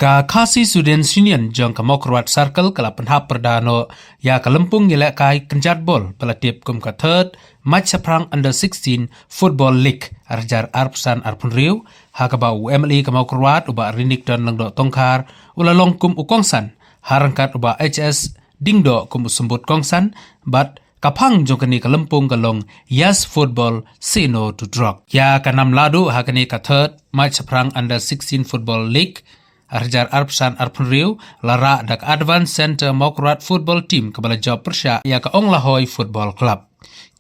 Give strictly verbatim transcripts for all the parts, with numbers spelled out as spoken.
Ka Khasi Students Union jong ka Mawkyrwat Circle ka la pynhap pyrda noh ïa ka lympung ïalehkai kynjat bol ba la tip kum ka Third Mait Shaphrang Under sixteen Football League ar hajar arphew san arphew hynriew, ha kaba u M L A ka Mawkyrwat u Bah Rinikton Lyngdoh Tongkhar u la long kum u kongsan, ha ryngkat u Bah H S Dingdoh kum u symbud kongsan, bad ka phang jong kane ka lympung ka long Yes Football, Say No to Drug. Ïa ka nam laduh ha kane ka Third Mait Shaphrang Under sixteen Football League ar hajar arphew san arphew hynriew la rah da ka Advance Centre Mawkyrwat Football Team kaba la jop pyrshah ïa ka Ong Lahoi Football Club.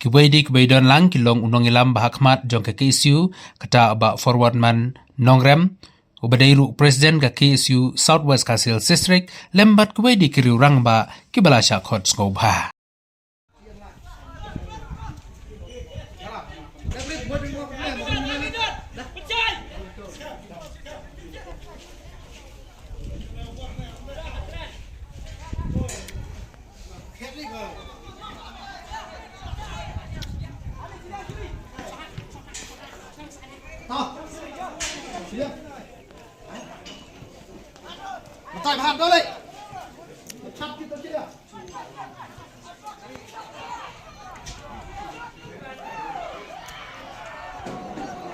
Kiwei de kiba ïadon lang ki long u nongïalam ba ha khmat jong ka K S U, kata u Bah Forwardman Nongrem, uba dei ruh President ka K S U South West Khasi Hills District, lem bad kiwei de ki riew rangbah kiba la shah khot sngewbha.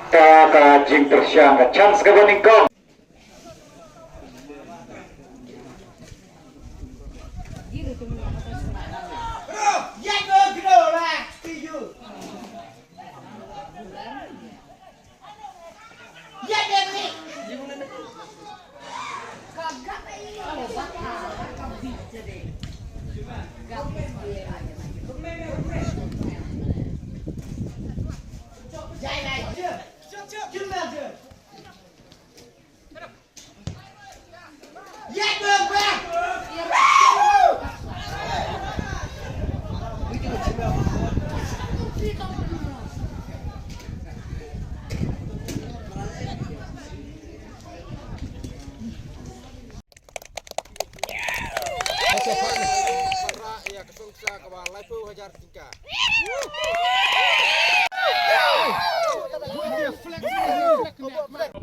Ka, ka jingpyrshang, ka chance kaba nyngkong.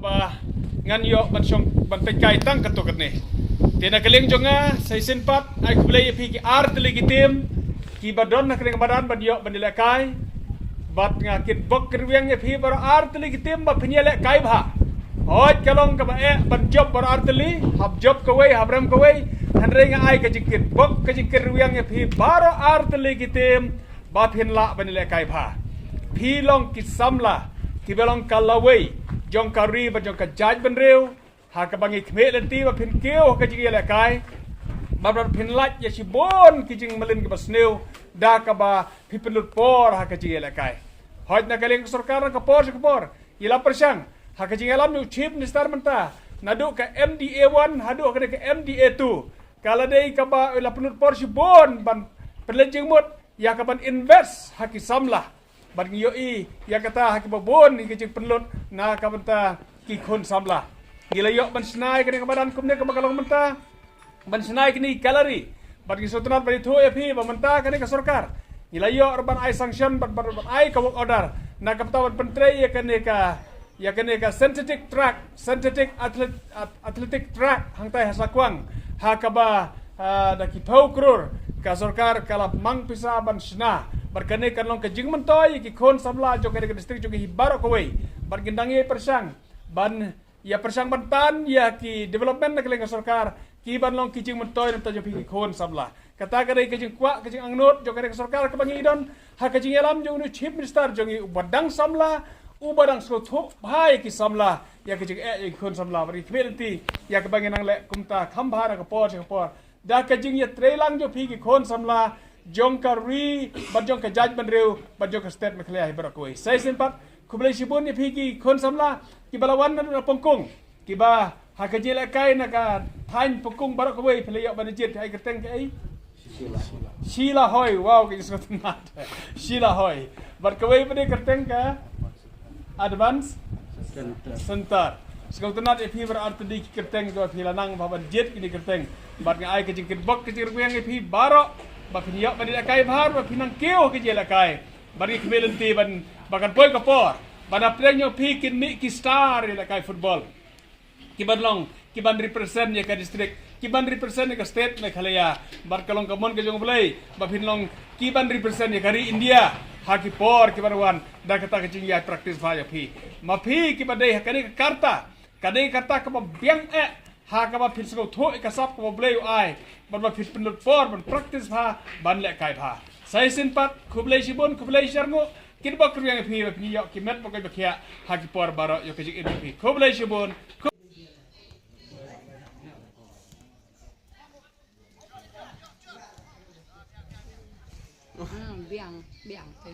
Ba ngan ïoh ban shong ban pynkai tang katto katne. Te na ka liang jong nga, sa shisien pat, ai khublei ïa phi ki ar tylli ki team kiba don ha kane ka madan ban ïoh ban ïalehkai. Bad nga kitbok kitrwiang ïa phi baroh ar tylli ki team ba phin ïalehkai bha. Hooid ka long kaba eh ban jop baroh ar tylli, hap jop kawei, hap rem kawei. Hynrei nga ai ka jingkitbok, ka jingkitrwiang ïa phi baroh ar tylli ki team ba phin lah ban ïalehkai bha. Phi long ki samla kiba long ka lawei jong ka ri bad jong ka jaitbynriew. Ha kaba ngi khmih lynti ba phin kiew ha ka jingïalehkai, ba, ba phin lait ïa shibun ki jingmlien kiba sniew da kaba phi pynlut por ha ka jingïalehkai. Hooid na ka liang ka sorkar, na ka por sha ka por ngi la pyrshang ha ka jingïalam jong u Chief Minister mynta, naduh ka M D A one haduh ka, ka M D A two, ka la dei kaba la pynlut por shibun ban pynleit jingmut ïa ka ban invest ha ki samla. Bad ngi ïohi ïa kata ha kiba bun ki jingpynlut na ka bynta ki khun samla. Ngi la ïoh ban shna ïa kane ka madan kumne kaba ka long mynta, ban shna ïa kine ki gallery. Bad ngi sngewtynnat ban ïathuh ïa phi ba mynta kane ka sorkar ngi la ïoh ruh ban ai sanction bad, bad, ban ai ka work order na ka bynta ban pyntrei ïa kane ka, ïa kane ka synthetic track, synthetic athlet-, ath-, athletic track hangtai ha Sakwang, ha kaba, ah, da ki phew klur ka sorkar ka la mang pisa ban shna. Bad kane kan long ka jingmyntoi ïa ki khun samla jong kane ka district jong ngi hi baroh kawei. Bad ngin dang ïa pyrshang ban ïa pyrshang ban tan ïa ki development na ka liang ka sorkar ki ban long ki jingmyntoi na ka bynta jong phi ki khun samla. Kata ka dei ka jingkwah, ka jingangnud jong kane ka sorkar kaba ngi don ha ka jingïalam jong u Chief Minister jong ngi, uba dang samla, uba dang sngewthuh bha ïa ki samla, ïa ka jingeh ïa ki khun samla. Bad ngi khmih lynti ïa kaba ngin nang leh kumta kham bha na ka por sha ka por da ka jingïatreilang jong phi ki khun samla jong ka ri bad jong ka jaitbynriew bad jong ka state Meghalaya hi baroh kawei. Sa shisien pat khublei shibun ïa phi ki khun samla kiba la wan na Pongkung, kiba ha ka jingïalehkai na ka thaiñ Pongkung baroh kawei phi la ïoh ban jied. Ai kyrteng kaei? Sheila Hoi. Wow, ka sngewtynnat. Sheila Hoi. Bad kawei pat ka kyrteng ka Advance Center. Sngewtynnat ïa phi baroh ar tylli ki kyrteng kiba phi la nang bha ban jied kine ki kyrteng. Bad nga ai ka jingkitbok ka jingkyrwiang ïa phi baroh ba phin ïoh ban ïalehkai bha, ba phin nang kiew ha ka jingïalehkai. Bad ngi khmih lynti ban, ba kan poi ka por ba na pdeng jong phi kin mih ki star ïalehkai football kiban long ki ban represent ïa ka district, ki ban represent ïa ka state Meghalaya. Bad ka long ka mon ka jong U Blei ba phin long ki ban represent ïa ka ri India ha ki por ki ban wan, da kata ka jingïaid practice bha ïa phi. Ma phi ki ba dei ha kane ka karta, ka dei ka karta kaba biang eh, ha kaba phin sngewthuh ïa ka sap kaba U Blei u ai, bad ba phin pynlut por ban practice bha, ban lehkai bha. Sa shisien pat, khublei shibun, khublei shihajar nguh, kin bok rwiang ïa phi ba phin ïoh ki met ba koit ba khiah ha ki por baroh, ïoh ka jingim ïa phi. Khublei shibun. Hmm, biang, biang te.